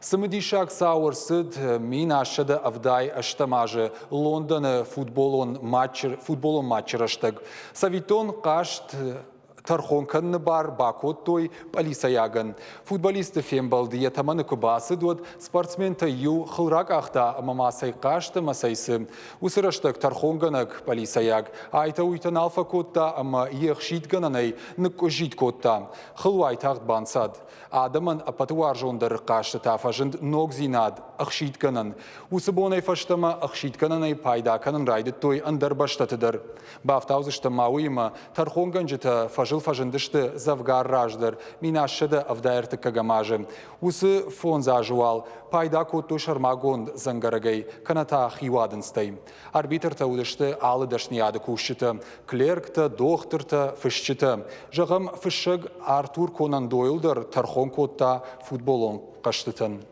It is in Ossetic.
Цымыдисаг цау ӕрцыд 1778 азы Лондоны футболон матчы, футболон матчы рӕстӕг. Цӕвиттон, хъазт тӕрхон кӕныны бар бакодтой пъӕлицӕйагӕн. Футболистты фембӕлд йӕ тӕмӕны куы бацыд, уӕд спортсментӕй иу хыл ракъахта ӕмӕ ма цӕй хъазт ӕмӕ цӕй цы. Уыцы рӕстӕг тӕрхонгӕнӕг пъӕлицӕйаг айтӕ-уыйтӕ нал фӕкодта ӕмӕ йе хсидгӕнӕнӕй ныкъкъуыззитт кодта. Хыл уайтагъд банцад. Адӕмӕн ӕппӕты уарзондӕр хъӕзтытӕ фӕзынд ногдзинад, ӕхсидгӕнӕн. Уыцы бонӕй фӕстӕмӕ ӕхсидгӕнӕнӕй пайда кӕнын райдыдтой ӕндӕр бӕстӕты дӕр. Бафтаудзыстӕм ма уыимӕ, тӕрхонгӕнджытӕ фӕзыл фӕзындысты дзӕвгар раздӕр, 1773 азы. Уыцы фондз азы уал пайда кодтой сӕрмагонд дзӕнгӕрӕгӕй, кӕнӕ та хиуадындзтӕй. Арбитртӕ уыдысты алы дӕсныйады кусджытӕ, клерктӕ, дохтыртӕ, фысджытӕ. Зӕгъӕм, фыссӕг Артур Конан Дойл дӕр тӕрхон кодта футболон хъӕзтытӕн.